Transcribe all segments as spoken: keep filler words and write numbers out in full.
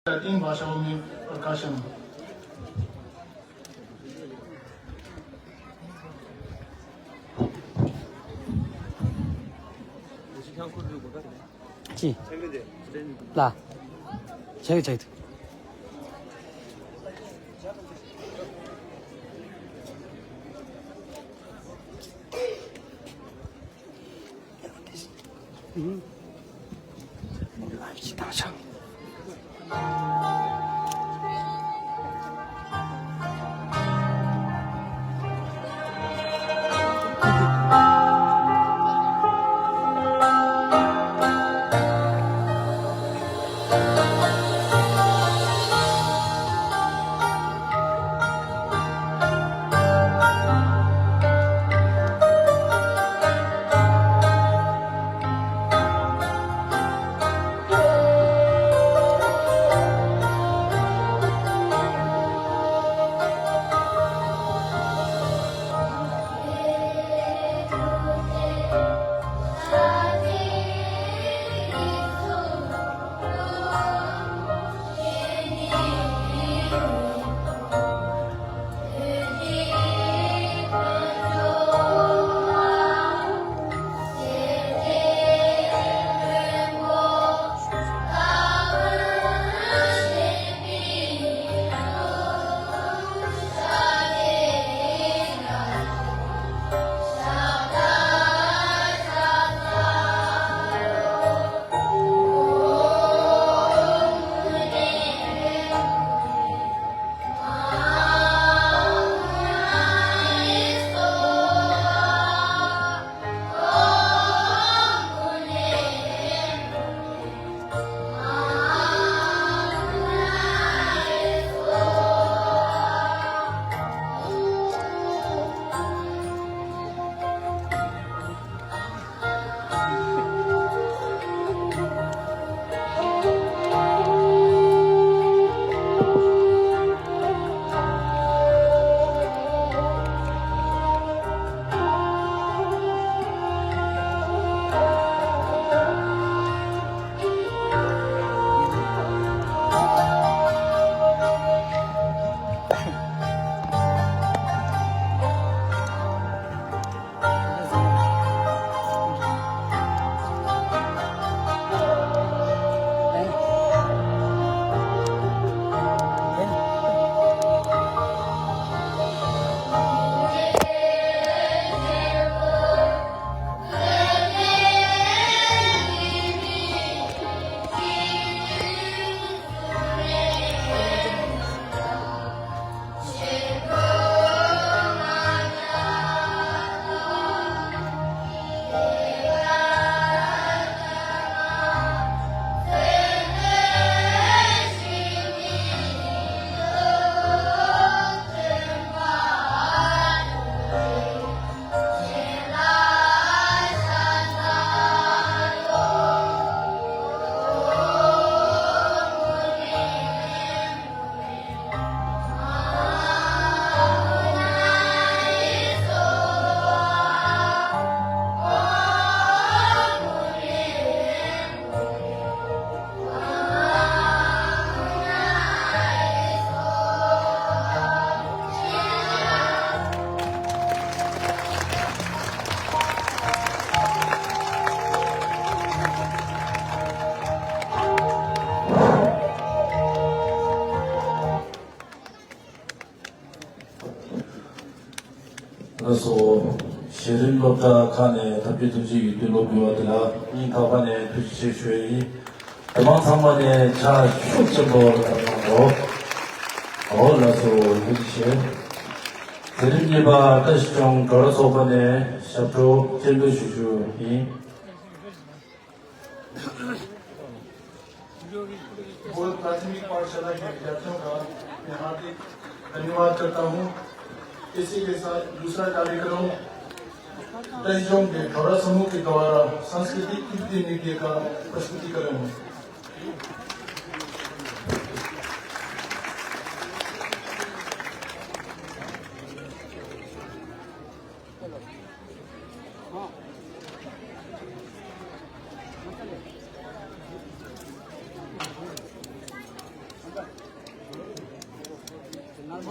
लैटिन भाषाओं में प्रकाशन। ཅི། ལ། ཆེག་ཆེག། ཨུམ། ལ་ཅི་དང་ཆ། ལགས་སོ། གཞི་རིམ་སློབ་གྲྭ་ཁག་ནས་ཐབས་ཇུས་ཐུགས་རྗེ་ཡོད་དུས་སློབ་དགོས་པ་དེ་ལ་སྙིང་ཐག་པ་ནས་ཐུགས་རྗེ་ཆེ་ཞུ་ཡ་ཡིན། དེ་མང་ཚང་མ་ནས་ཕྱག་ཤུགས་ཆེན་པོ་གནང་རོགས། ཨོ་ལགས་སོ། ཐུགས་རྗེ་ཆེ། གཞི་རིམ་གཉིས་པ་བཀྲ་ཤིས་ལྗོངས་གྲོགས་ར་ཚོགས་པ་ནས་ཞབས་བྲོ་སྤྱན་འབུལ་ཞུ་རྒྱུ་ཡིན། बोल प्राथमिक पाठशाला के विद्यार्थियों का मैं हार्दिक धन्यवाद करता हूँ। इसी के साथ दूसरा कार्यक्रम दसजों के गौरव समूह के द्वारा सांस्कृतिक कृति नृत्य का प्रस्तुतिकरण है।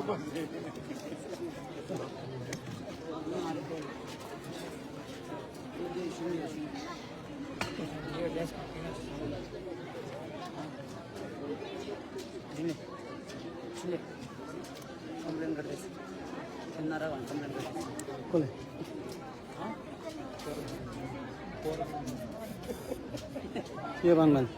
कंप्लेन कर दे। छन्ना रहा, कंप्लेन कर दे। कौन है? ये बंद बंद।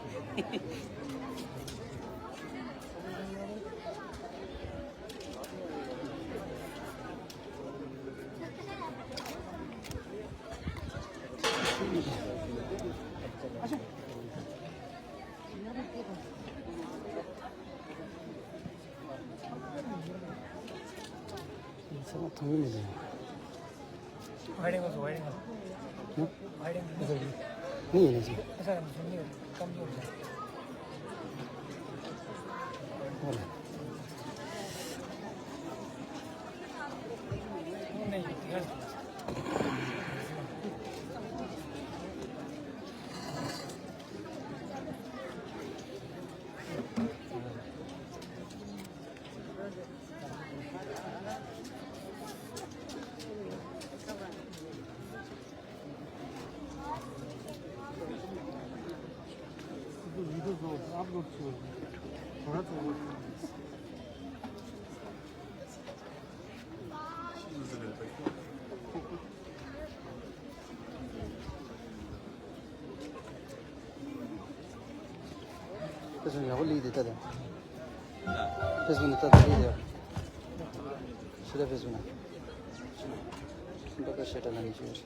ཕེ་སི་བུག་ཡག་པོ་ལིག་དེ་ལྟ་དང་། ཕེ་སི་བུག་ནས་ལྟ་དང་ལིག་དེ། ཤི་ད་ཕེ་སི་བུག་ན། འབའ་ཀ་ཤེ་ཏྲ་ལ་ནི་ཤི་ཡོད།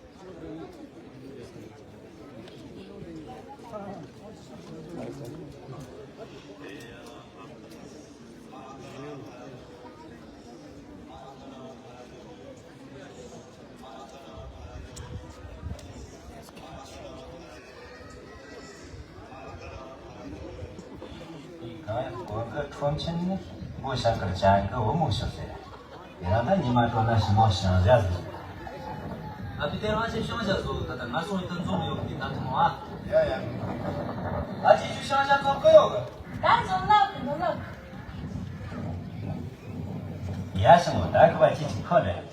གང་ཡང་གོ་གི་ཁྲོམ་ཆེན་ནི་མགོ་ཞྭ་དཀར་ཅན་གི་བུ་མོ་ཞིག་ཟེར། དེ་རིང་ད་ཉི་མ་དྲོ་ན་ཞི་མོ་ཞིང་བཞག་ཟིག་ཨ་ཕི་དེ་རང་ཞིག་ཞིང་བཞག་བཟོ་གི་ད་ལྟ་ང་སོང་ཡི་ད་འཛོམས་ཡོད་གི་ད་ཐུང་ཨ། ཡ་ཡ། ཨ་ཅེ་ཅུ་ཞིང་བཞག་འཛོམས་གི་ཡོད་གི་ད་འཛོམས་ལབ་གི་འཛོམས་ལབ་གི་ཡ་ཞི་མོ་ད་གི་བ་ཅི་ཅིག་ཁོ་རེད།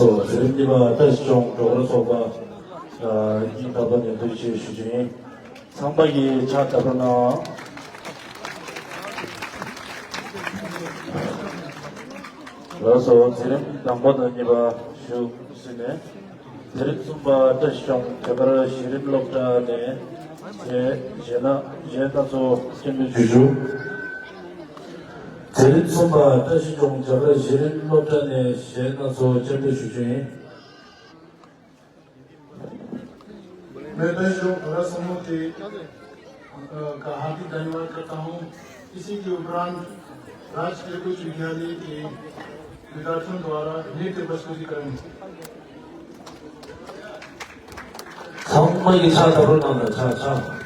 མཛད་རིམ་གཉིས་པ་བཀྲ་ཤིས་ལྗོངས་སྒྲོལ་དཀར་ཚོགས་པ་སྙིང་ཐག་པ་ནས་ཐུགས་རྗེ་ཆེ་ཞུ་རྒྱུ་ཡིན། ཚང་མ་གིས་ཕྱག་བརྡབ་རོགས་གནང་། ལགས་སོ། མཛད་རིམ་དང་པོ་དང་གཉིས་པ་ཞུ་ཟིན་ནས། མཛད་རིམ་གསུམ་པ་བཀྲ་ཤིས་ལྗོངས་བོད་པར་གཞི་རིམ་སློབ་གྲྭ་ནས་གཞས་གཞས་སྣ་གཞས་སྣ་ཚོགས་སྤྱན་འབུལ་ཞུ་རྒྱུ། མཛད་རིམ་གསུམ་པ་བཀྲ་ཤིས་ལྗོངས་བོད་པར་གཞི་རིམ་སློབ་གྲྭ་ནས་གཞས་སྣ་ཚོགས་སྤྱན་འབུལ་ཞུ་རྒྱུ་ཡིན། मैं दस लोग भरत समूह के, अ, का हार्दिक धन्यवाद करता हूँ। इसी के उपरांत राजकीय उच्च विद्यालय के विद्यार्थियों द्वारा नृत्य प्रस्तुतिकरण। ཚང་མ་གིས་ཕྱག་བརྡབ་རོགས་གནང་དང་། ཕྱག་ཕྱག་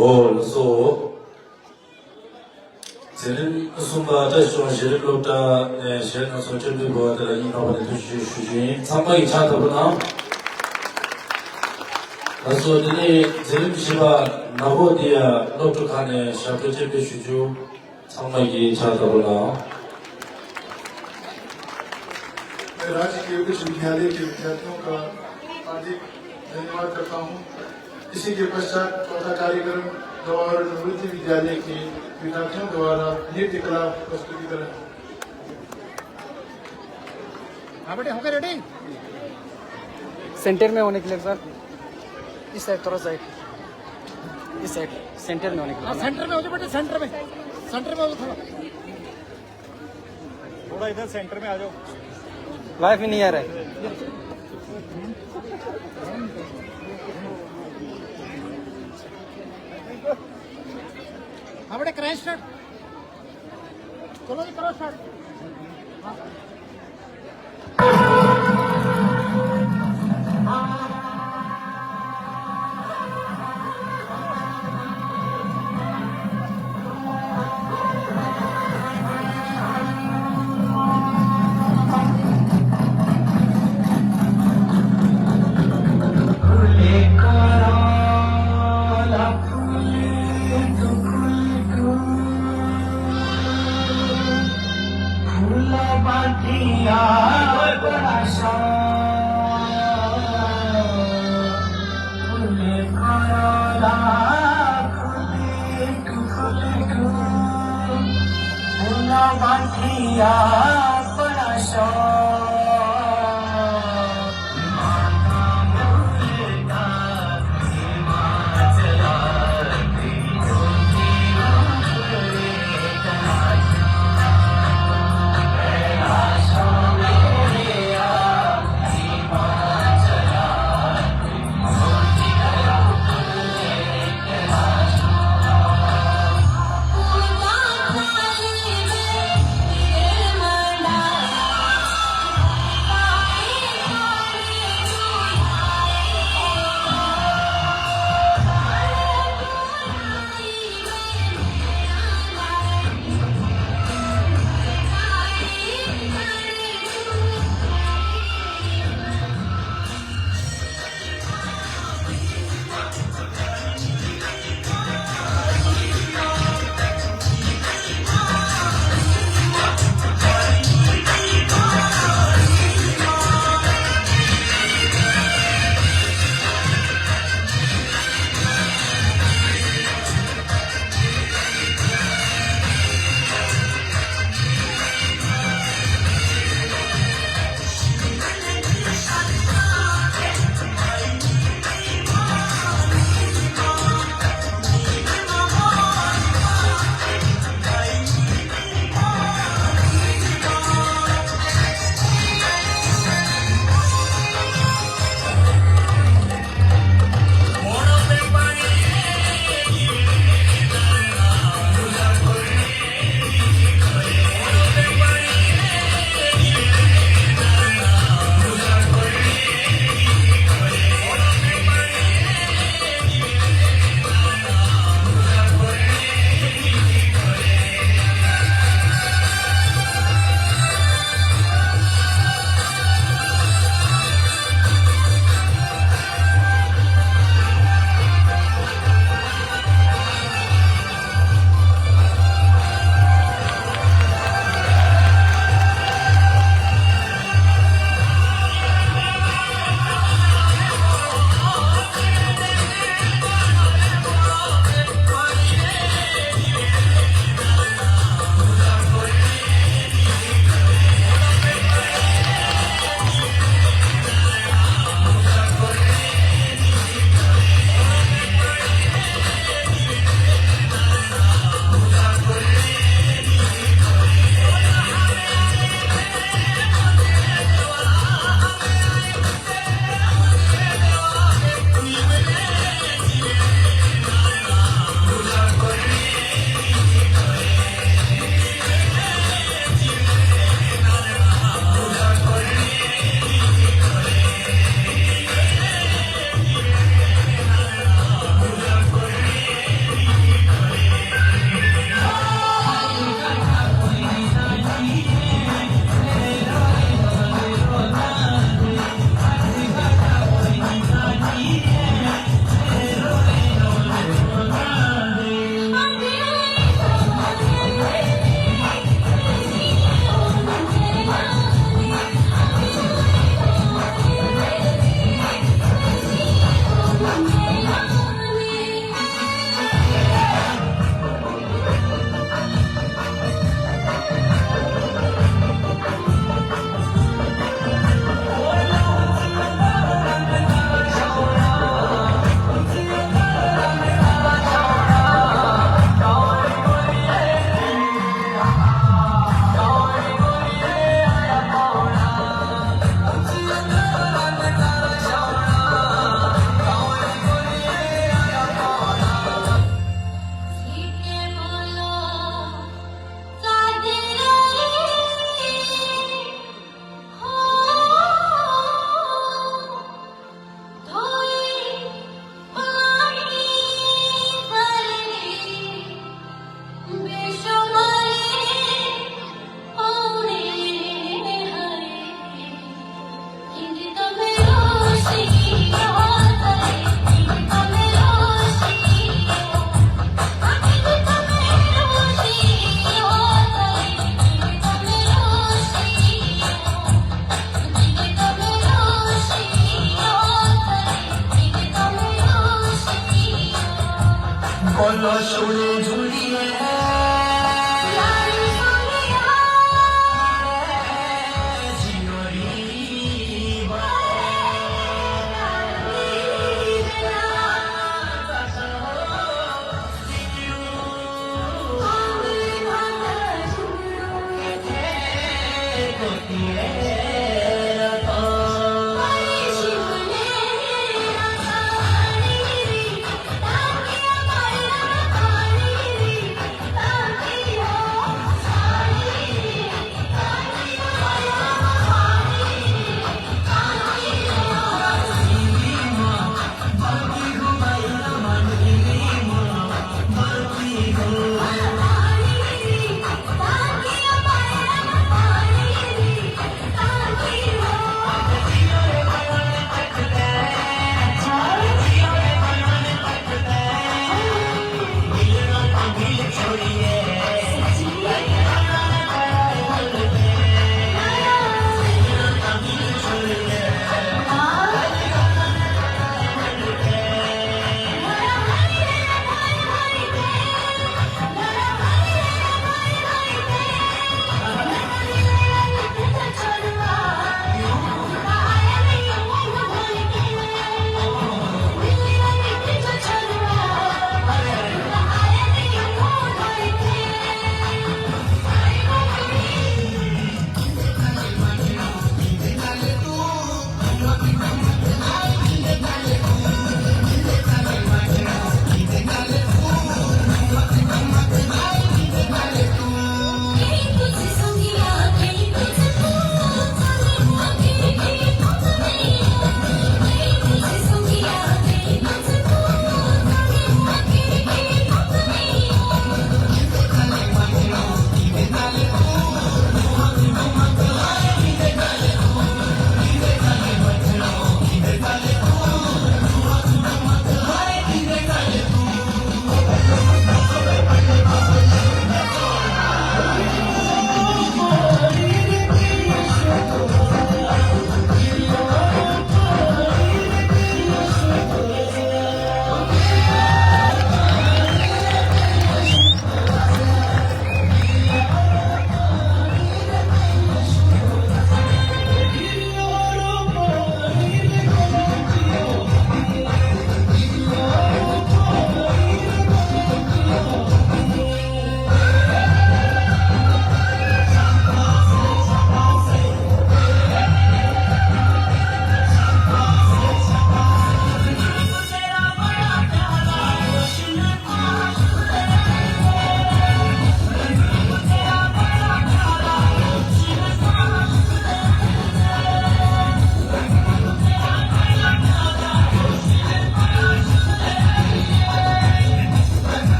ཨོ་ལགས་སོ། འཛིན་རིམ་གསུམ་པ་བཀྲ་ཤིས་ལྗོངས་གཞི་རིམ་སློབ་གྲྭ་ནས་གཞས་སྣ་ཚོགས་སྤྲོད་འབུལ་དགོས་པ་དེ་ལ་སྙིང་ཐག་པ་ནས་ཐུགས་རྗེ་ཆེ་ཞུ་རྒྱུ་ཡིན། ཚང་མ་གིས་ཕྱག་བརྡབ་པོ་གནང་། ལགས་སོ། དེ་ནས་འཛིན་རིམ་བཞི་པ་ནག་པོ་འདི་ཡ་སློབ་ཕྲུག་ཁག་ནས་ཞབས་བྲོ་སྤྲོད་འབུལ་ཞུ་རྒྱུ། ཚང་མ་གིས་ཕྱག་བརྡབ་པོ་གནང་། मैं राज्य के उच्च विद्यालय के विद्यार्थियों का हार्दिक धन्यवाद करता हूँ। इसी के पश्चात चौथा कार्यक्रम गवार निवृत्ति विद्यालय के विद्यार्थियों द्वारा नृत्य कला प्रस्तुतिकरण। हाँ बेटे, हो गए रेडी? सेंटर में होने के लिए सर, इस साइड, थोड़ा साइड, इस साइड सेंटर में होने के लिए। हाँ, सेंटर में हो जाओ बेटे, सेंटर में, सेंटर में हो जाओ थोड़ा। थोड़ा इधर सेंटर में आ जाओ। लाइव में नहीं आ रहा है। हाँ बेटे, कराएं स्टार्ट। चलो जी, करो स्टार्ट।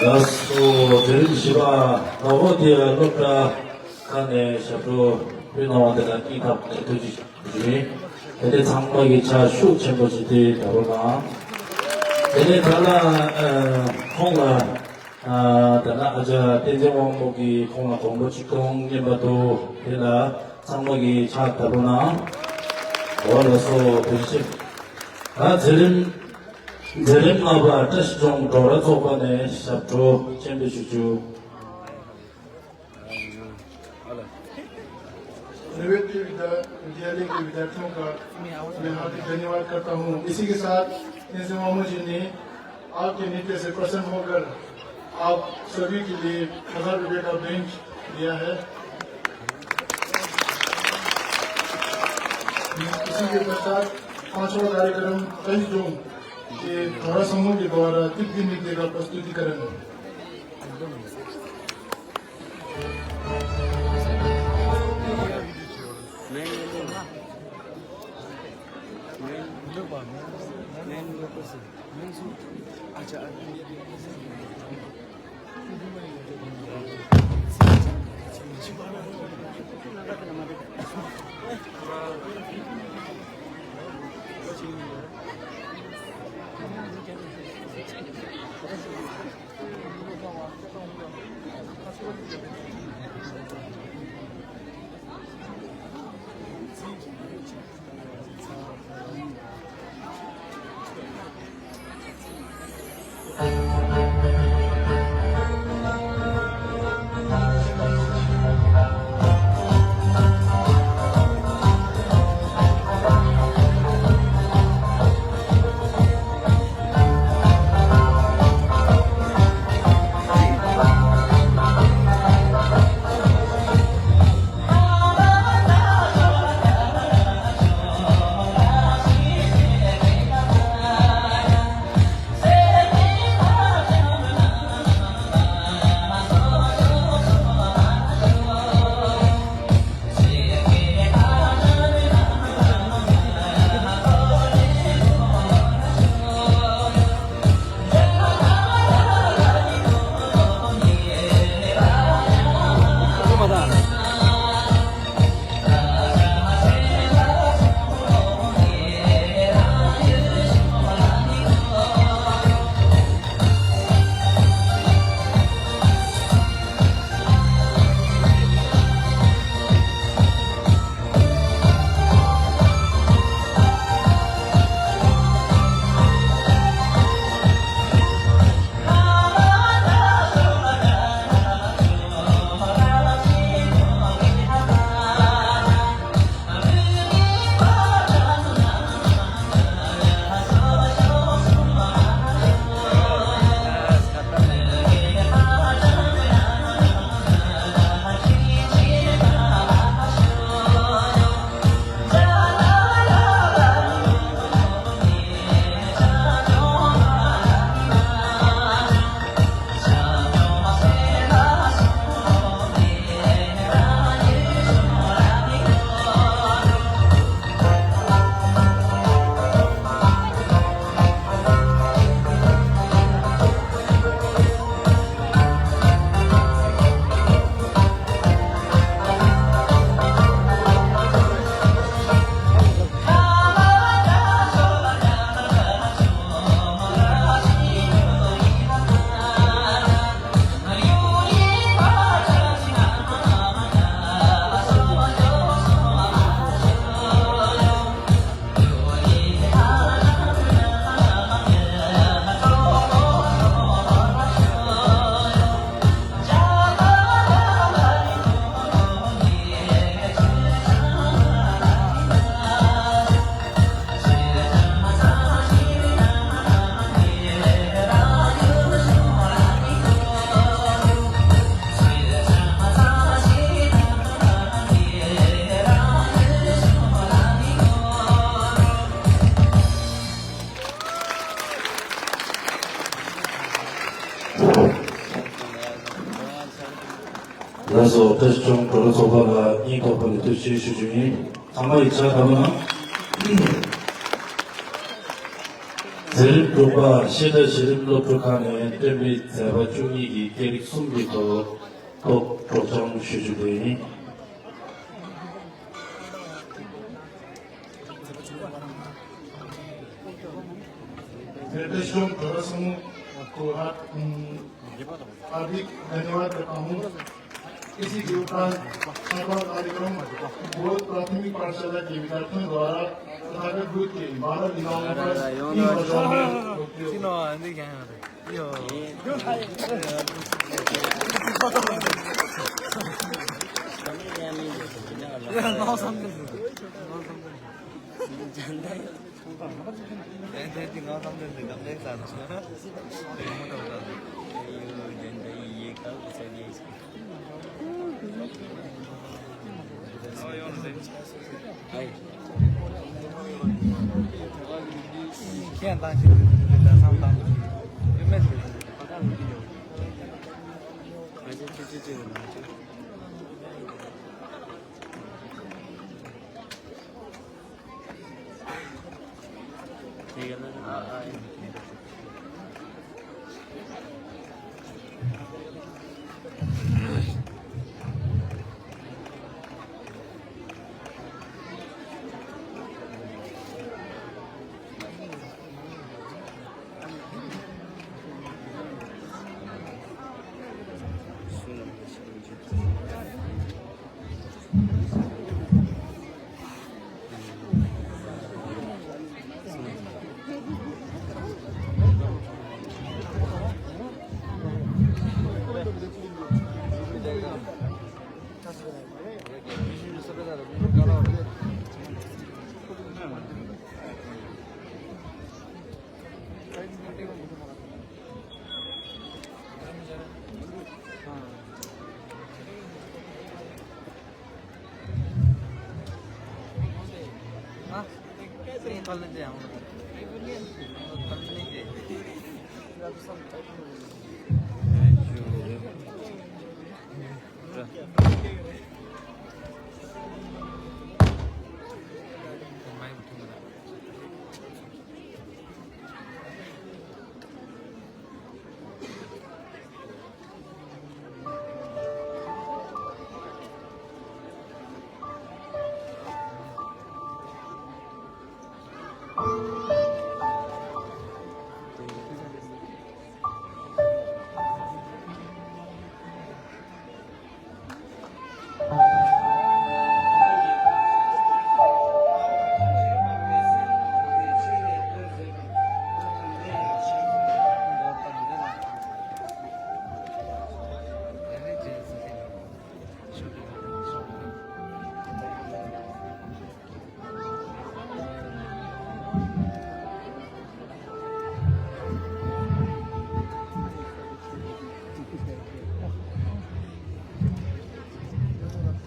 ལགས་སོ། མཛད་རིམ་བཞི་པ་ནོ་བོ་དི་ཡ་སློབ་གྲྭ་ཁག་ནས་ཞབས་བྲོ་ཕུལ་གནང་བ་དེ་ལ་སྙིང་ཐག་པ་ནས་ཐུགས་རྗེ་ཆེ་ཞུ་ཡིན། དེ་ནས་ཚང་མ་གི་ཕྱག་ཤུགས་ཆེན་པོ་ཞིག་དེ་ད་རུང་གནང་། དེ་ནས་ད་ལ་ཨ་ཁོང་ལ་ཨ་ད་ལ་ཨ་ཅག་བསྟན་འཛིན་དབང་མོ་གིས་ཁོང་ལ་གོང་བུ་ཆིག་སྟོང་སྙན་པ་འདུག་དེ་ལ་ཚང་མ་གི་ཕྱག་ད་རུང་གནང་། འོ་ལགས་སོ། ཐུགས་རྗེ་ཆེ། ད་མཛད་རིམ་མཛད་རིམ་ལྔ་པ་བཀྲ་ཤིས་ལྗོངས་བྲོ་ར་ཚོགས་པ་ནས་ཞབས་བྲོ་ཆེན་པོ་ཞུ་རྒྱུ། नैवेद्य विद्या विद्यालय के विद्यार्थियों का मैं हार्दिक धन्यवाद करता हूँ। इसी के साथ इनसे मामू जी ने आपके नृत्य से प्रसन्न होकर आप सभी के लिए हजार रुपये का बेंच दिया है। इसी के पश्चात पांचवा कार्यक्रम तेईस जून के धारा समूह के द्वारा तिब्बती नृत्य का प्रस्तुतिकरण। ལགས་སོ། བཀྲ་ཤིས་ལྗོངས་བྲོ་ར་ཚོགས་པ་ལ་སྙིང་ཐག་པ་ནས་ཐུགས་རྗེ་ཆེ་ཞུ་རྒྱུ་ཡིན། ཚང་མ་ཡིས་ཕྱག་བརྡབ་གནང་། མཛད་རིམ་དྲུག་པ་བཤད་གྲྭ་གཞི་རིམ་སློབ་ཕྲུག་ཁང་ནས་བསྟན་པའི་མཛད་པ་བཅུ་གཉིས་ཀྱི་སྐད་རིགས་གསུམ་གྱི་ཐོག་ཐོག་སྒྲོག་སྦྱང་ཞུ་རྒྱུ་དེ་ཡིན། निर्देशकों प्रवासों को हाथ, उम, हार्दिक धन्यवाद करता हूँ। इसी के उपरांत छठवां कार्यक्रम बोध प्राथमिक पाठशाला के विद्यार्थियों द्वारा तथागत बुद्ध के बारह विधाओं पर तीन वर्षों में वक्तव्य।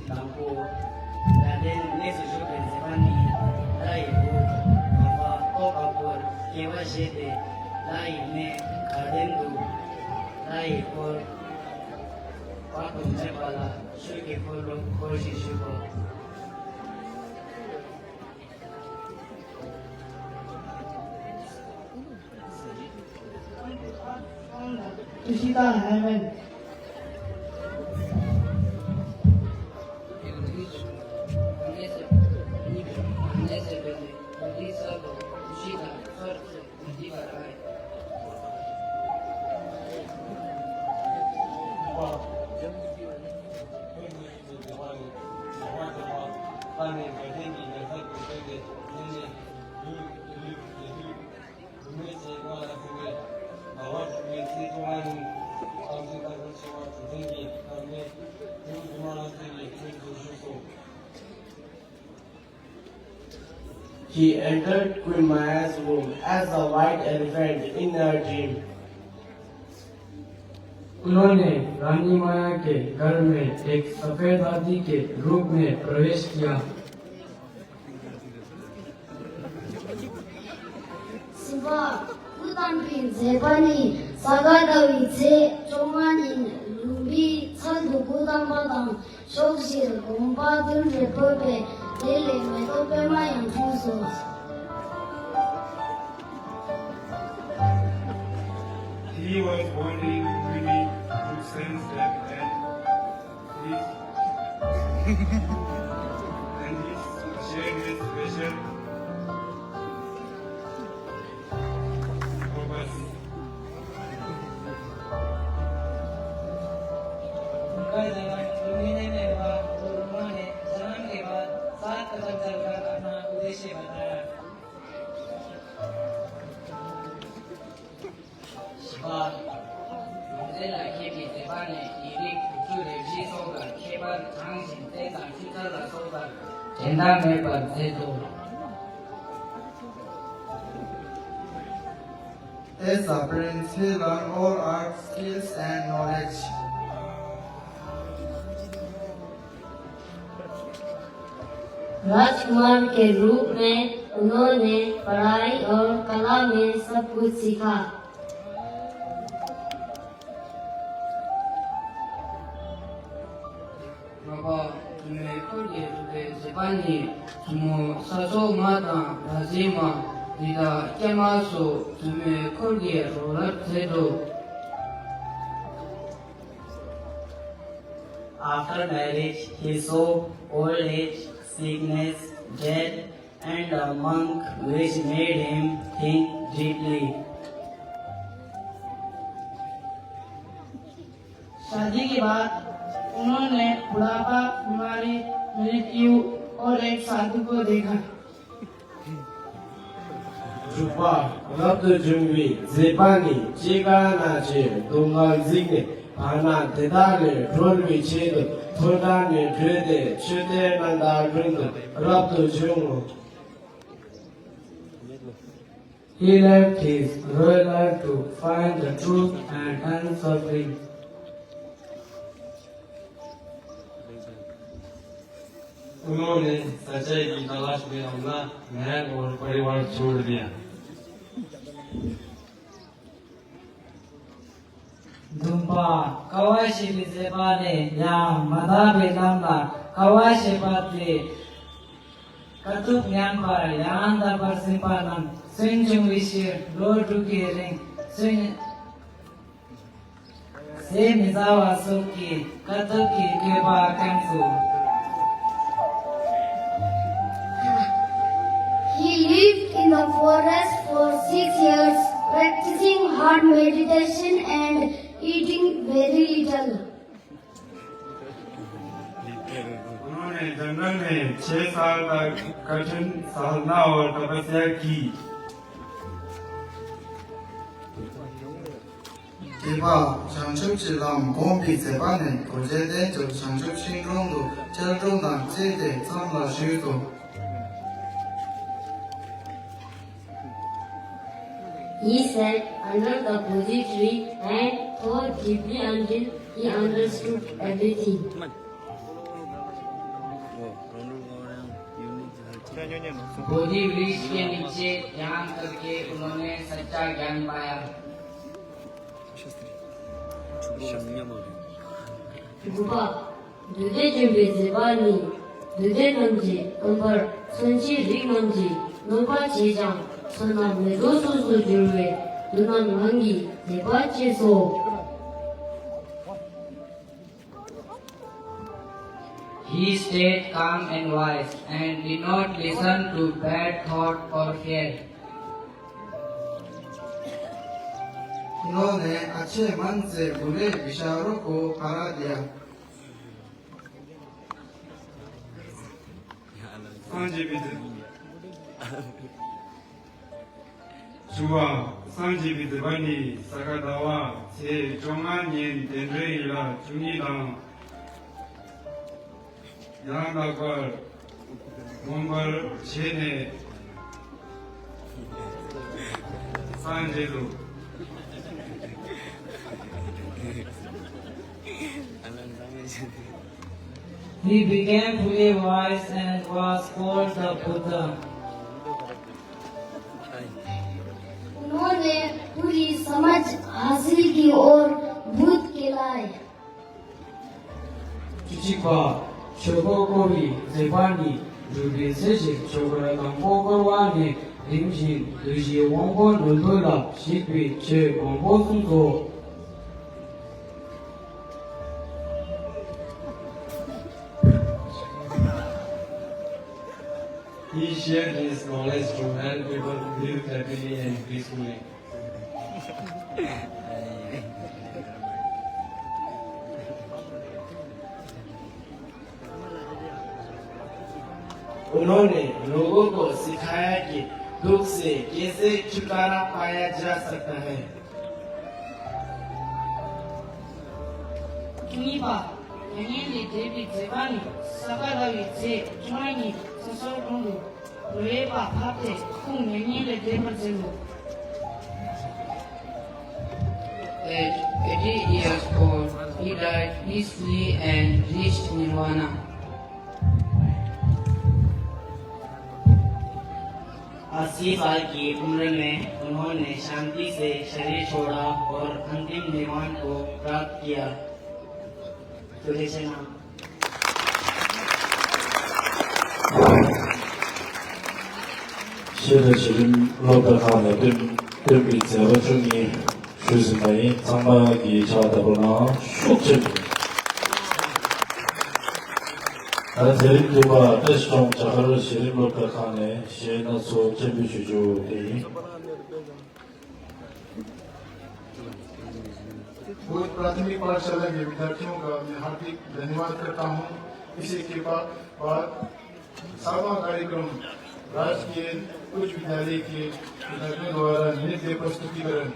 དང་པོ། དད་ལྡན་གནས་སུ་བཞུགས་པའི་མཛད་པ་ནི། བརྡ་ཡི་བུ། དང་པོ། ལྟོ་བཀའ་བོར། སྐྱེ་བ་བཞེས་ཏེ། བརྡ་ཡི་གནས་དགའ་ལྡན་དུ། བརྡ་ཡི་འཁོར། དཔག་ཏུ་མེད་པ་ལ། ཆོས་ཀྱི་འཁོར་ལོ་བསྐོར་ཞིང་བཞུགས་པ། Tushita Heaven. He entered Queen Maya's womb as a white elephant in her dream. उन्होंने रानी माया के गर्भ में एक सफेद हाथी के रूप में प्रवेश किया। གསུམ་པ། སྐུ་བལྟམས་པའི་མཛད་པ་ནི། ས་ག་ཟླ་བའི་ཚེས་བཅོ་ལྔ་ཉིན་ལུམ་བིའི་ཚལ་དུ་སྐུ་བལྟམས་པ་དང་། ཕྱོགས་བཞིར་དགོན་པ་བདུན་རེ་བོད་པའི་དེ་ལས་མེ་ཏོག་པད་མ་ཡང་འཁྲུངས་སོ། Founding committee took sense that and his, and his shared with special purpose. उनका जन्म उन्नीसवें में हुआ और उन्होंने जन्म के बाद सात कदम चलकर अपना उद्देश्य बताया। བཞི་པ། ལུང་རྟེན་ལ་མཁས་པའི་མཛད་པ་ནི་ཡིག་རིགས་དྲུག་ཅུ་རེ་བཞི་སོགས་ལ་མཁས་པར་སྦྱངས་ཤིང་རྩེད་དང་ཤུལ་རྩལ་ལ་སོགས་པར་འགྲན་ཟླ་མེད་པར་མཛད་དོ། As a prince, he learned all art, skills and knowledge. राजकुमार के रूप में उन्होंने पढ़ाई और कला में सब कुछ सीखा। ལྔ་པ། བུད་མེད་འཁོར་གྱིས་གྲུབ་པའི་མཛད་པ་ནི་བཙུན་མོ་ས་འཚོ་མ་དང་ར་བཟི་མ། རི་དྭགས་སྐྱེས་མ་སོགས་བུད་མེད་འཁོར་གྱིས་རོགས་རམ་མཛད་དོ། After marriage, he saw old age, sickness, death, and a monk which made him think deeply. शादी के बाद उन्होंने बुढ़ापा, बीमारी, मृत्यु और एक साधु को देखा। དྲུག་པ། རབ་ཏུ་བྱུང་བའི་མཛད་པ་ནི་སྐྱེ་རྒ་ན་འཆིའི་སྡུག་བསྔལ་གཟིགས་ནས་བར་ན་དེ་དག་ལས་གྲོལ་བའི་ཆེད་དུ་མཐོ་གྲལ་ནས་བྲོས་ཏེ་མཆོད་རྟེན་རྣམ་དག་དྲུང་དུ་རབ་ཏུ་བྱུང་ངོ་། He left his royal life to find the truth and end suffering. उन्होंने सच्चाई की तलाश में अपना महल और परिवार छोड़ दिया। བདུན་པ། དཀའ་བ་སྤྱད་པའི་མཛད་པ་ནི་ཡང་མ་དག་པའི་ལམ་ལ་དཀའ་བ་སྤྱད་པ་སྟེ། དཀའ་ཐུབ་མྱངས་པར་ཡང་དག་པར་ཟིན་པ་རྣམས་སུན་ཕྱུང་བའི་ཕྱིར་ལོ་དྲུག་གི་རིང་སུན། ཟས་མི་ཟ་བ་སོགས་ཀྱི་དཀའ་ཐུབ་ཀྱི་བཀོད་པ་བསྐྱངས་སོ། He lived in the forest for six years, practicing hard meditation and eating very little. उन्होंने जंगल में छह साल तक कठिन साधना और तपस्या की। བརྒྱད་པ། བྱང་ཆུབ་ཀྱི་ལམ་བསྒོམས་པའི་མཛད་པ་ནི་གོ་འཕང་དོན་གྱུར་བྱང་ཆུབ་ཤིང་དྲུང་དུ་སྐྱིལ་ཀྲུང་དང་བཅས་ཏེ་མཚམས་ལ་བཞུགས་སོ། He sat under the Bodhi tree and thought deeply until he understood everything. बोधि वृक्ष के नीचे ध्यान करके उन्होंने सच्चा ज्ञान पाया। དགུ་པ། བདུད་སྡེ་འཇོམས་པའི་མཛད་པ་ནི། བདུད་སྡེ་རྣམས་ཀྱི་རྣམ་པར་མཚོན་བྱེད་རིགས་རྣམས་ཀྱིས་གནོད་པ་བྱེད་ཅིང་བསོད་ནམས་མེ་ཏོག་ཚོགས་སུ་འགྱུར་བའི་བདུད་རྣམས་ངང་གིས་དེད་པ་བྱས་སོ། He stayed calm and wise and did not listen to bad thought or fear. उन्होंने अच्छे मन से बुरे विचारों को हरा दिया। སངས་རྒྱས་པའི་མཛད། བཅུ་བ། སངས་རྒྱས་པའི་མཛད་པ་ནི་ས་ག་ཟླ་བ་ཚེས་བཅོ་ལྔ་ཉིན་དེ་འདྲའི་ཡིན་ལ་བཅུ་གཉིས་དང་ཡང་དག་པར་མངོན་པར་བྱས་ནས་སངས་རྒྱས་སོ། He became fully wise and was called the Buddha. उन्होंने पूरी समझ हासिल की और बुद्ध कहलाए। བཅུ་གཅིག་པ། ཆོས་འཁོར་བསྐོར་བའི་མཛད་པ་ནི་འབྲུག་པའི་ཚེ་ཞིག་ཆོས་འཁོར་དང་པོ་བསྐོར་བ་ནས་རིམ་བཞིན་བདུད་བཞིའི་དབང་པོ་ནོར་བུ་ལ་གཞིགས་པའི་ཆོས་མང་པོ་གསུངས་སོ། He shared his knowledge to help people live happily and peacefully. उन्होंने लोगों को सिखाया कि दुख से कैसे छुटकारा पाया जा सकता है। གཉིས་པ། མྱ་ངན་ལས་འདས་པའི་མཛད་པ་ནི་ས་ག་ཟླ་བའི་ཚེས་བཅོ་ལྔ་ཉིན་སོ་སོའི་དྲུང་དུ་རོལ་པ་ཕབ་སྟེ་ཁོང་མྱ་ངན་ལས་འདས་པར་མཛད་ལོ། At eighty years old, he died peacefully and reached Nirvana. अस्सी साल की उम्र में उन्होंने शांति से शरीर छोड़ा और अंतिम निर्वाण को प्राप्त किया। तुझे नाम। ཤེས་རབ་བྱེད་རིམ་སློབ་གྲྭ་ཁག་ནས་སྟོན་སྟོན་པའི་མཛད་པ་བཅུ་གཉིས་ཞུས་ཟིན་པ་ཡིན། ཚང་མ་གིས་ཕྱག་བརྡབ་རོགས་གནང་། ཤུགས་ཆེན་པོས། ད་མཛད་རིམ་བདུན་པ་བཀྲ་ཤིས་ལྗོངས་བྱ་དཀར་བྱེད་རིམ་སློབ་གྲྭ་ཁག་ནས་གཞས་སྣ་ཚོགས་སྤྱན་འབུལ་ཞུ་རྒྱུ་དེ་ཡིན། भूत प्राथमिक पाठशाला के विद्यार्थियों का मैं हार्दिक धन्यवाद करता हूँ। इसी के पा-, बाद सातवां कार्यक्रम राजकीय उच्च विद्यालय के विद्यार्थियों द्वारा नृत्य प्रस्तुतिकरण।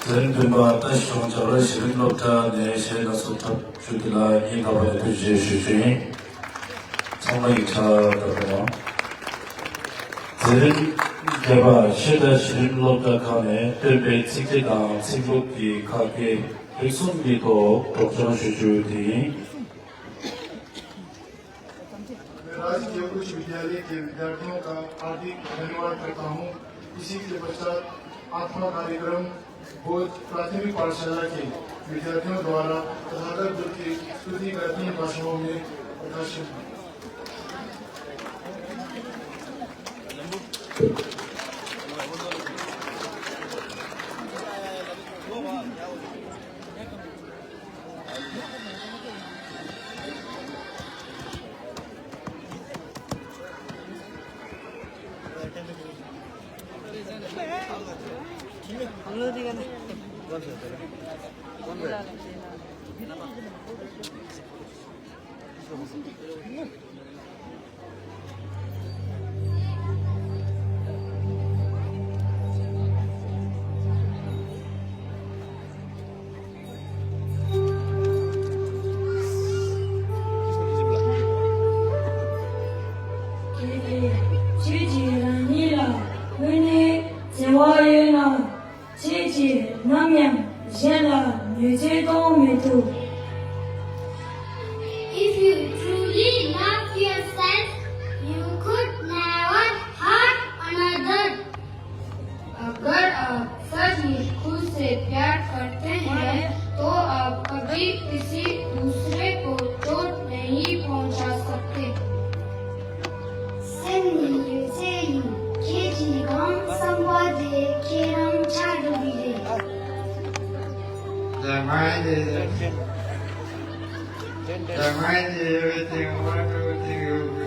མཛད་རིམ་བདུན་པ་ལྟ་ཞིབ་ཀྱང་རྒྱལ་བ་རིག་འཛིན་སློབ་གྲྭ་ནས་གཞས་སྣ་ཚོགས་འཁྲབ་རྒྱུ་དེ་ལ་སྙིང་ཐག་པ་ནས་ཐུགས་རྗེ་ཆེ་ཞུ་རྒྱུ་ཡིན། ཚང་མ་ཡིག་ཆ་བཀྲམ་གནང་། མཛད་རིམ་བརྒྱད་པ་ཆོས་དང་གཞི་རིམ་སློབ་གྲྭ་ཁག་ནས་སྟོན་པའི་ཚིགས་བཅད་དང་ཚིག་ལྷུག་གི་ཁ་སྐད་རིགས་གསུམ་གྱི་ཐོག་སྒྲོག་སྦྱང་ཞུ་རྒྱུ་དེ་ཡིན། मैं राजकीय उच्च विद्यालय के विद्यार्थियों का हार्दिक धन्यवाद करता हूँ। इसी के पश्चात आत्मा कार्यक्रम बोध प्राथमिक पाठशाला के विद्यार्थियों द्वारा तथागत बुद्ध की स्तुति करती भाषाओं में प्रकाशित। ཁྱེད་ཀྱིས་རང་ཉིད་ལ་དངོས་གནས་བརྩེ་བ་ཡོད་ན། ཁྱེད་ཀྱིས་ནམ་ཡང་གཞན་ལ་གནོད་འཚེ་གཏོང་མི་ཐུབ། If you truly love yourself, you could never hurt another. अगर आप सचमुच खुद से प्यार करते हैं, तो आप कभी किसी दूसरे को चोट नहीं पहुंचा सकते। སེམས་ནི་ཡོད་ཚད་ཡིན། ཁྱེད་ཀྱིས་གང་བསམ་པ་དེ་ཁྱེད་རང་ཆགས་འགྲོ་གི་རེད། The mind is, the mind is everything, what do you think you will be?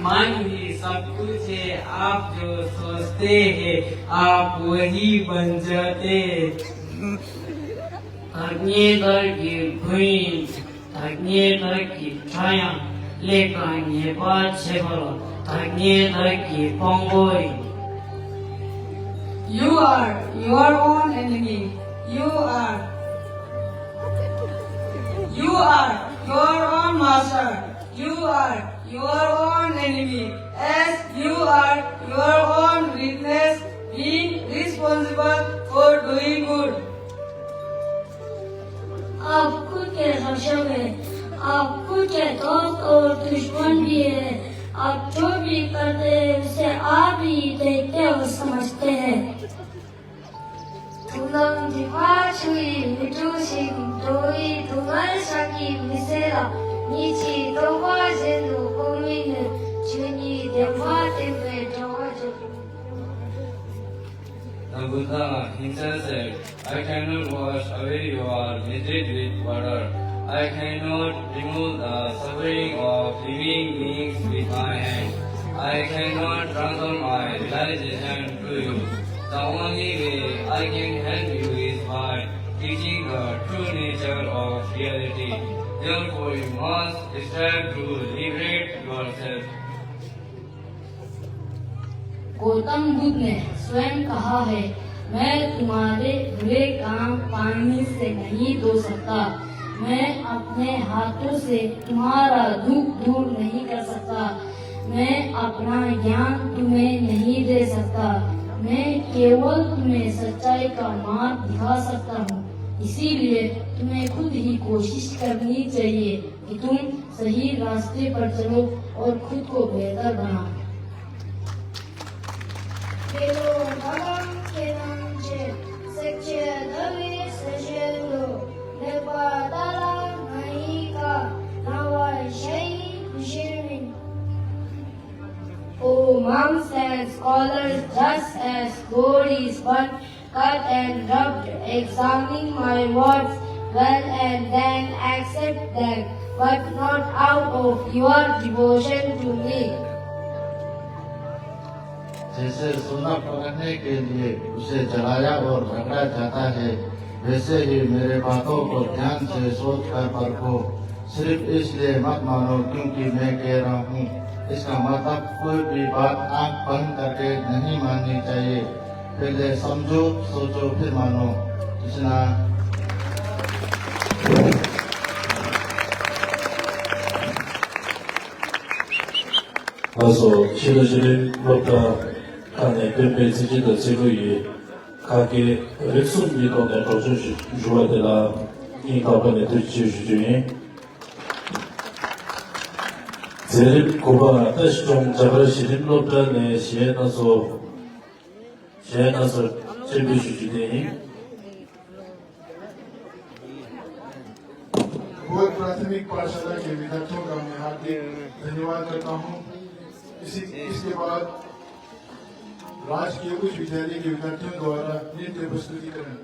मन ही सब कुछ है, आप जो सोचते हैं, आप वही बन जाते हैं। བདག་ཉིད་བདག་གི་བུ་ཡིན། བདག་ཉིད་བདག་གི་ཕྲ་ཡང་ལེགས་དང་ཉེས་པ་བྱེད་པ་ལ་བདག་ཉིད་བདག་གི་དཔང་པོ་ཡིན། You are your own enemy. You are, you are your own master. You are your own enemy. As you are your own witness, being responsible for doing good. आप खुद के हर्षों में, आप खुद के दोस्त और दुश्मन भी हैं। आप जो भी करते हैं, उसे आप ही देखते और समझते हैं। དུག་རླངས་འདི་མ་ཆུ་ཡིས་མི་འཁྲུ་ཞིང་། འགྲོ་བའི་སྡུག་བསྔལ་ཞག་གིས་མི་སེལ་ལ། ཉིད་ཀྱི་རྟོགས་པ་གཞན་དུ་སྤོང་མི་ནུས། ཆོས་ཉིད་བདེན་པ་བསྟན་པས་གྲོལ་བར་འགྱུར། The Buddha himself said, I cannot wash away your misery with water. I cannot remove the suffering of living beings with my hand. I cannot transfer my realization to you. The only way I can help you is by teaching the true nature of reality. Therefore, you must strive to liberate yourself. Gautam बुद्ध ने स्वयं कहा है, मैं तुम्हारे बुरे काम पानी से नहीं धो सकता, मैं अपने हाथों से तुम्हारा दुख दूर नहीं कर सकता, मैं अपना ज्ञान तुम्हें नहीं दे सकता, मैं केवल तुम्हें सच्चाई का मार्ग दिखा सकता हूँ। इसीलिए तुम्हें खुद ही कोशिश करनी चाहिए कि तुम सही रास्ते पर चलो और खुद को बेहतर बनाओ। Melo ngabang kenang je, sekche dawe sejen do, lepa tala maika, nawa shai kushirmin. Oh, monks and scholars, just as gold is but cut and rubbed, examine my words well and then accept them, but not out of your devotion to me. जैसे सोना पकड़ने के लिए उसे जलाया और रगड़ा जाता है, वैसे ही मेरे बातों को ध्यान से सोच कर परखो। सिर्फ इसलिए मत मानो क्योंकि मैं कह रहा हूँ, इसका मतलब कोई भी बात आंख बंद करके नहीं माननी चाहिए। དཔེ་ལས་བསམ་ཚོར་སོགས་ཚོར་ཕེབས་མ་ནོ། དེ་ཕྱི་ན། ལགས་སོ། ཕྱི་ལོ་གཞི་རིམ་སློབ་གྲྭ་ཁག་ནས་སྟོན་པའི་ཚིག་ཆེན་དང་ཚིག་ལྷུག་ཡི་ཁ་སྐད་རིགས་གསུམ་གྱི་ཐོག་ནས་སྒྲོག་སྦྱང་ཞུ་ཞུ་བ་དེ་ལ་སྙིང་ཐག་པ་ནས་ཐུགས་རྗེ་ཆེ་ཞུ་རྒྱུ་ཡིན། མཛད་རིམ་དགུ་པ་ལྟ་ཞིབ་སྦྱོང་རྒྱ་གར་གཞི་རིམ་སློབ་གྲྭ་ནས་གཞས་སྣ་ཚོགས། གཞས་སྣ་ཚོགས་སྤྱན་འབུལ་ཞུ་རྒྱུ་དེ་ཡིན། गोरख प्राथमिक पाठशाला के विद्यार्थियों का मैं हार्दिक धन्यवाद करता हूँ। इसी, इसके बाद राजकीय उच्च विद्यालय के विद्यार्थियों द्वारा नृत्य प्रस्तुतिकरण।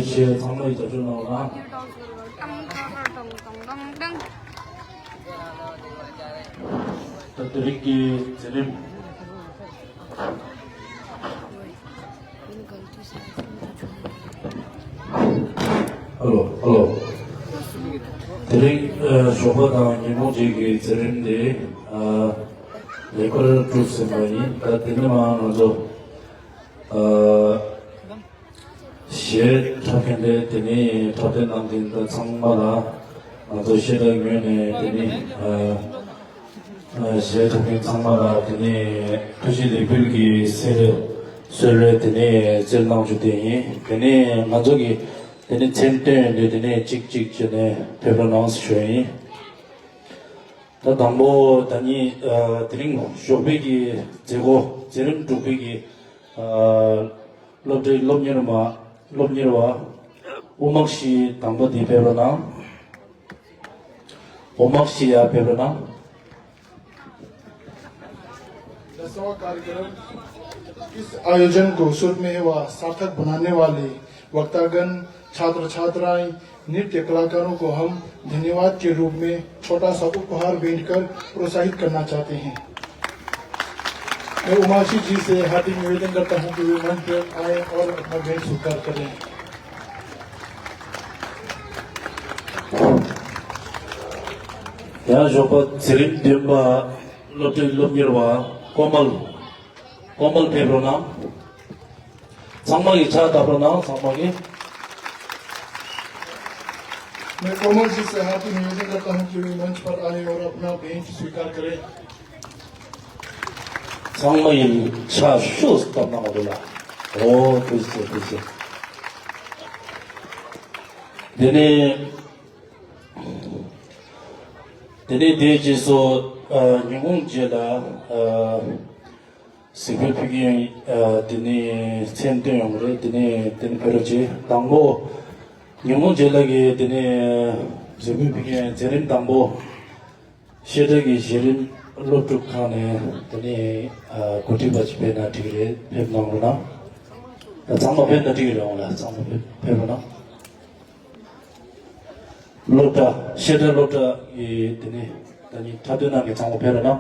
ཆེ་ཚང་མས་རྒྱབ་སྐྱོར་གནང་རོགས་གནང་། ད་དེ་རིང་གི་མཛད་རིམ། ཧ་ལོ། ཧ་ལོ། དེ་རིང་ཞོགས་པ་དང་ཉིན་མོ་བཅས་ཀྱི་མཛད་རིམ་དེ་ལེགས་པར་གྲུབ་ཟིན་པ་ཡིན། ད་དེ་ནས་མར་ང་ཚོ་གཞས་འཁྲབ་མཁན་དེ་དེ་ནས་འཁྲབ་སྟོན་གནང་མཁན་དང་ཚང་མ་ལ་ང་ཚོ་གཞས་འཁྲབ་ངོས་ནས་དེ་ནས་གཞས་འཁྲབ་མཁན་ཚང་མ་ལ་དེ་ནས་ཐུགས་རྗེ་ལེགས་འབུལ་གྱི་སེ་ར་གསོལ་རས་དེ་ནས་སྩལ་གནང་རྒྱུ་དེ་ཡིན། དེ་ནས་ང་ཚོ་གི་དེ་ནས་མཚན་བཏོན་ཡོད་དུས་དེ་ནས་གཅིག་གཅིག་བྱས་ནས་ཕེབས་རོགས་གནང་ཞུ་ཡིན། ད་དང་པོ་ད་ནི་དེ་རིང་ཞོགས་པའི་གི་མཛད་སྒོ་མཛད་རིམ་དྲུག་པའི་གི་སློབ་གྲྭའི་སློབ་གཉེར་མ་སློབ་གཉེར་བ་དབུ་མ་ཤི་དང་པོ་འདི་ཕེབས་རོགས་གནང་། དབུ་མ་ཤི་ཡར་ཕེབས་རོགས་གནང་། दसवां कार्यक्रम, इस आयोजन को सुरम्य व सार्थक बनाने वाले वक्तागण, छात्र छात्राएं, नृत्य कलाकारों को हम धन्यवाद के रूप में छोटा सा उपहार भेंट कर प्रोत्साहित करना चाहते हैं। मैं उमाशी जी से हार्दिक निवेदन करता हूं कि वे मंच पर आए और अपना भेंट स्वीकार करें। ཡང་ཞོགས་པ་མཛད་རིམ་བདུན་པ་སློབ་གྲྭའི་སློབ་གཉེར་བ་ཀོ་མལ། ཀོ་མལ་ཕེབས་རོགས་གནང་། ཚང་མ་གིས་ཕྱག་བཏབ་རོགས་གནང་། ཚང་མ་གིས། मैं कोमल जी से हार्दिक निवेदन करता हूं कि वे मंच पर आए और अपना भेंट स्वीकार करें। ཚང་མ་གིས་ཕྱག་ཤུགས་སུ་བཏབ་གནང་རོགས་ལ། ཨོ་ཐུགས་རྗེ་ཆེ། ཐུགས་རྗེ་ཆེ། དེ་ནས་དེ་ནས་དེའི་རྗེས་སུ་ཉིན་གུང་རྗེས་ལ། གཟིགས་འབུལ་ཕུལ་མཁན་དེ་ནས་མཚན་བཏོན་ཡོང་གི་རེད། དེ་ནས་དེ་ནས་ཕེབས་རོགས་བྱེད། དང་པོ་ཉིན་གུང་རྗེས་ལ་གི་དེ་ནས་གཟིགས་འབུལ་ཕུལ་མཁན་མཛད་རིམ་དང་པོ་བཤད་གྲྭ་གི་གཞི་རིམ་སློབ་ཕྲུག་ཁང་ནས་དེ་ནས་གོ་སྒྲིག་པ་ཅིག་ཕེབས་ན་འགྲིག་གི་རེད། ཕེབས་གནང་རོགས་གནང་། ཚང་མ་ཕེབས་ན་འགྲིག་གི་རེད། འོང་ལ་ཚང་མ་ཕེབས་ཕེབས་རོགས་གནང་། སློབ་གྲྭ་བཤད་གྲྭ་སློབ་གྲྭ་གི་དེ་ནས་ད་ནི་འཁྲབ་སྟོན་གནང་མཁན་ཚང་མ་ཕེབས་རོགས་གནང་།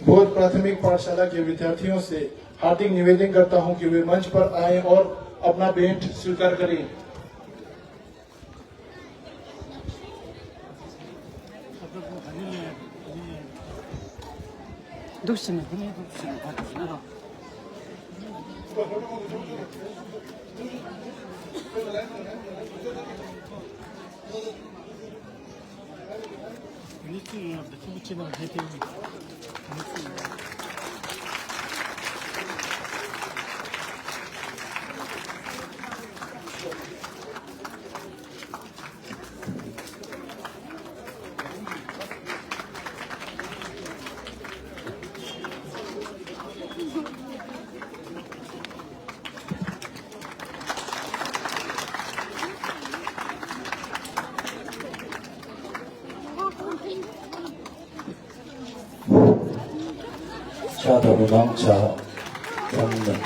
बोध प्राथमिक पाठशाला के विद्यार्थियों से हार्दिक निवेदन करता हूं कि वे मंच पर आएं और अपना भेंट स्वीकार करें। ཕྱག་བཏབ་རོགས་གནང་། ཕྱག་ཚང་མ།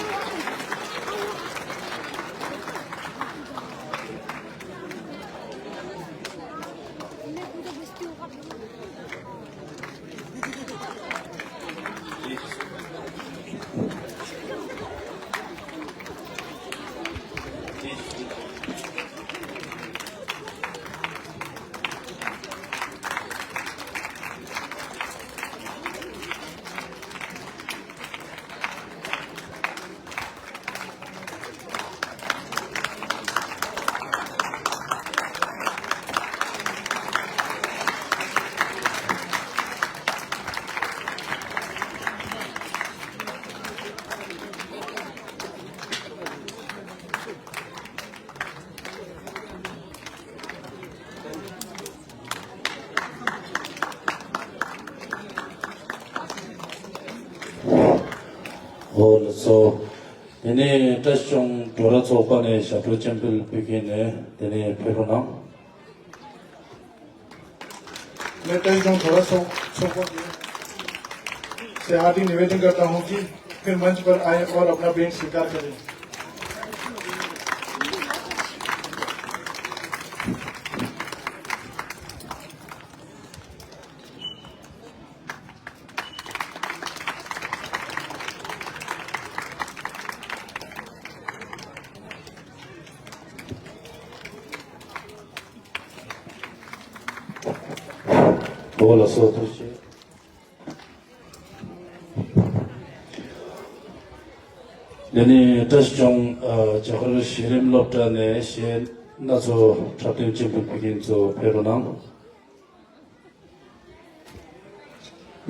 འོ་ལགས་སོ། དེ་ནས་བཀྲ་ཤིས་ལྗོངས་གྲོགས་ར་ཚོགས་པ་ནས་ཞབས་བྲོ་ཅན་པིལ་ཕུལ་མཁན་ནས་དེ་ནས་ཕེབས་རོགས་གནང་། मैं कई जन थोड़ा सा सबको से हार्दिक निवेदन करता हूँ कि फिर मंच पर आए और अपना भेंट स्वीकार करें। འོ་ལགས་སོ་ཐུགས་རྗེ་ཆེ། དེ་ནས་བཀྲ་ཤིས་ལྗོངས་རྒྱ་གར་གཞི་རིམ་སློབ་གྲྭ་ནས་གཞས་སྣ་ཚོགས་འཁྲབ་སྟོན་ཅན་པའི་ཕ་རྒན་ཚོ་ཕེབས་རོགས་གནང་།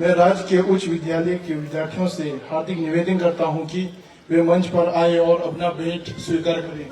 मैं राज्य के उच्च विद्यालय के विद्यार्थियों से हार्दिक निवेदन करता हूं कि वे मंच पर आए और अपना भेंट स्वीकार करें।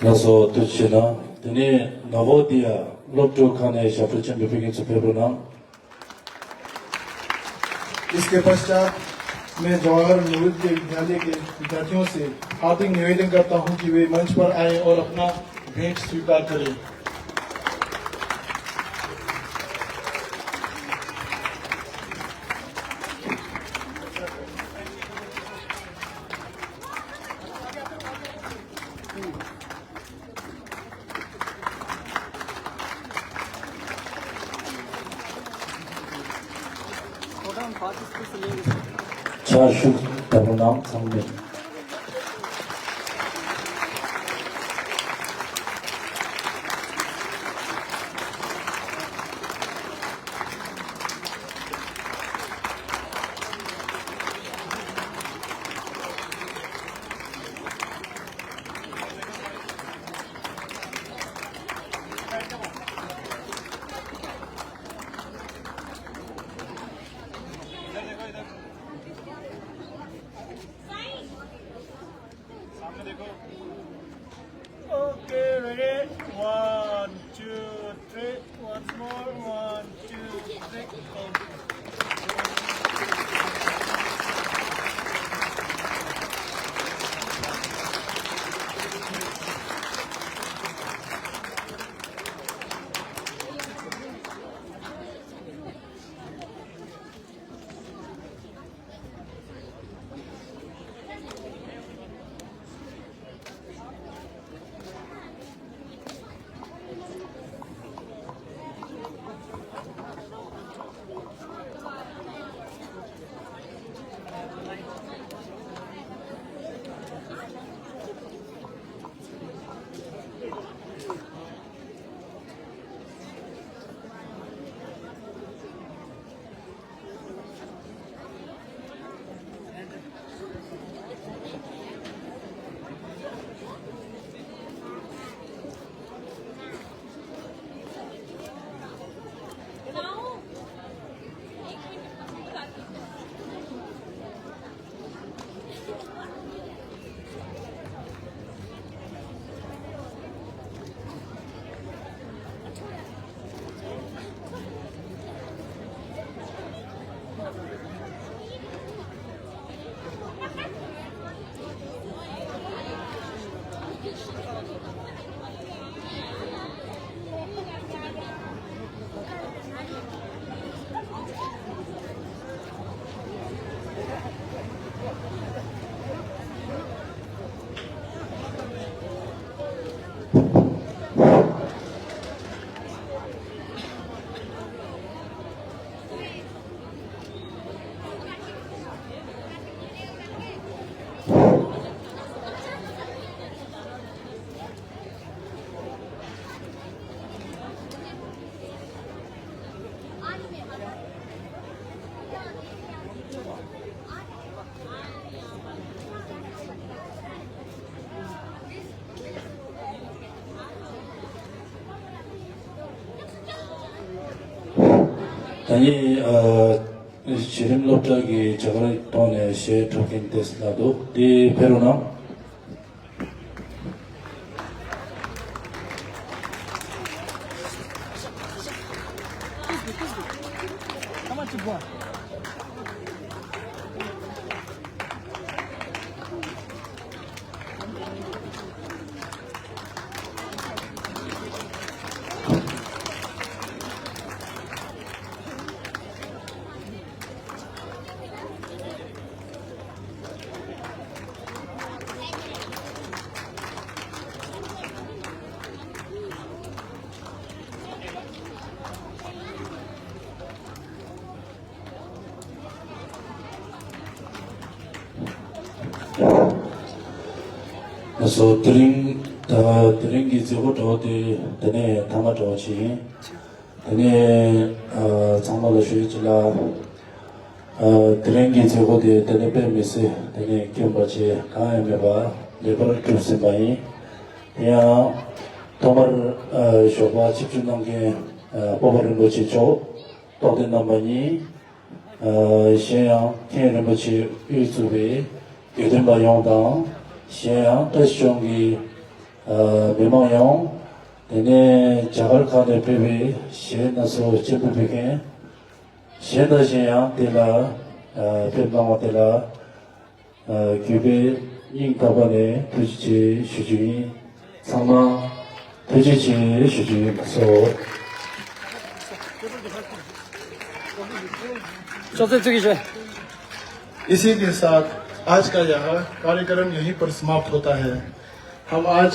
ལགས་སོ་ཐུགས་རྗེ་ཆེ་གནང་། དེ་ནས་ནོ་བོ་དི་ཡ་སློབ་ཕྲུག་ཁང་ནས་ཞབས་བྲོ་ཅན་པའི་ཕ་རྒན་ཚོ་ཕེབས་རོགས་གནང་། इसके पश्चात मैं जवाहर नवोदय विद्यालय के विद्यार्थियों से हार्दिक निवेदन करता हूं कि वे मंच पर आएं और अपना भेंट स्वीकार करें। ཕྱག་ཤུགས་དར་པོ་གནང་། ཚང་མས། Okay, ready? One, two, three. Once more. One, two, three. ད་ནི་ཨ་གཞི་རིམ་སློབ་གྲྭ་གི་རྒྱ་གར་ཐོག་ནས་གཞས་འཁྲབ་མཁན་དེ་ལ་འདུག་དེ་ཕེབས་རོགས་གནང་། How much you want? སོ་དེ་རིང་ད་དེ་རིང་གི་མཛད་སྒོ་འདྲ་བོ་དེ་དེ་ནས་ཐ་མ་འདྲ་བོ་ཞིག་ཡིན། དེ་ནས་ཨ་ཚང་མ་ལ་ཞུ་ཡས་ཅིག་ལ། ཨ་དེ་རིང་གི་མཛད་སྒོ་དེ་དེ་ནས་དཔེ་མི་སྲིད་དེ་ནས་སྐྱོན་པ་ཆེ་གང་ཡང་མེད་པ་ལེགས་པར་གྲུབ་ཟིན་པ་ཡིན། དེ་ཡང་ཐོག་མར་ཨ་ཞོགས་པ་ཆིབས་བསྒྱུར་གནང་མཁན་ཨ་སྤོབས་པ་རིན་པོ་ཆེ་མཆོག་རྟོགས་ལྡན་རྣམ་པ་གཉིས། ཨ་གཞན་ཡང་མཁན་རིན་པོ་ཆེ་དབུས་གཙོས་པའི་དགེ་འདུན་པ་ཡོངས་དང་། གཞན་ཡང་བཀྲ་ཤིས་ལྗོངས་ཀྱི་ཨ་མི་མང་ཡོངས། དེ་ནས་རྒྱ་གར་ཁག་ནས་ཕེབས་པའི་གཞན་སྣ་ཚོགས་སྤྱན་འབུལ་ཕུལ་མཁན། གཞན་དང་གཞན་ཡང་དེ་ལ་ཨ་ཕེབས་གནང་བ་དེ་ལ་ཨ་གུས་པས་སྙིང་ཐག་པ་ནས་ཐུགས་རྗེ་ཆེ་ཞུ་རྒྱུ་ཡིན། ཚང་མ་ཐུགས་རྗེ་ཆེ་ཞུ་རྒྱུ་ཡིན། ལགས་སོ། इसी के साथ आज का यह कार्यक्रम यहीं पर समाप्त होता है। हम आज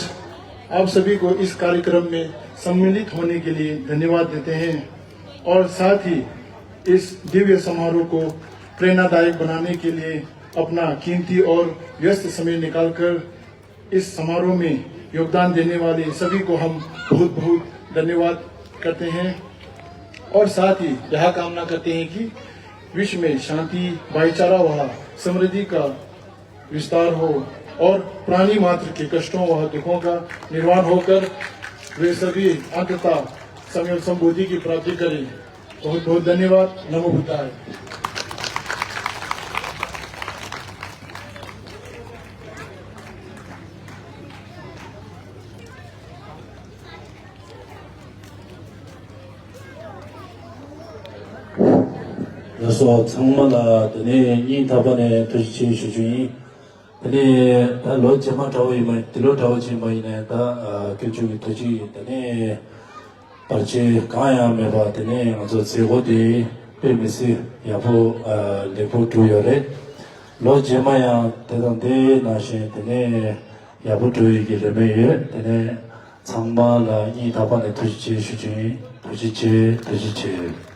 आप सभी को इस कार्यक्रम में सम्मिलित होने के लिए धन्यवाद देते हैं और साथ ही इस दिव्य समारोह को प्रेरणादायक बनाने के लिए अपना कीमती और व्यस्त समय निकालकर इस समारोह में योगदान देने वाले सभी को हम बहुत बहुत धन्यवाद करते हैं और साथ ही यह कामना करते हैं कि विश्व में शांति, भाईचारा व समृद्धि का विस्तार हो और प्राणी मात्र के कष्टों व दुखों का निर्वाण होकर वे सभी अंततः सम्यक संबोधि की प्राप्ति करें। बहुत बहुत धन्यवाद। नमो बुद्धाय। ལགས་སོ། ཚང་མ་ལ་དེ་ནས་སྙིང་ཐག་པ་ནས་ཐུགས་རྗེ་ཆེ་ཞུ་རྒྱུ་ཡིན། དེ་ནས་ད་ལོ་རྗེས་མ་འདྲ་བོ་ཡིན་མ་འདི་ལོ་འདྲ་བོ་ཅིག་མ་ཡིན་ནའི་ད་ཨ་སྐྱབས་བཅོལ་གྱི་ཐུགས་རྗེ་ཡིན། དེ་ནས་བར་ཆད་གང་ཡང་མེད་པ་དེ་ནས་ང་ཚོ་མཛད་སྒོ་དེ་དཔེ་མི་སྲིད་ཡག་པོ་ཨ་ལེགས་པོ་གྲུབ་ཡོད་རེད། ལོ་རྗེས་མ་ཡང་དེ་དང་དེ་ནང་བཞིན་དེ་ནས་ཡག་པོ་གྲུབ་ཡོད་ཀྱི་རེ་སྨོན་ཡོད། དེ་ནས་ཚང་མ་ལ་སྙིང་ཐག་པ་ནས་ཐུགས་རྗེ་ཆེ་ཞུ་རྒྱུ་ཡིན། ཐུགས་རྗེ་ཆེ། ཐུགས་རྗེ་ཆེ།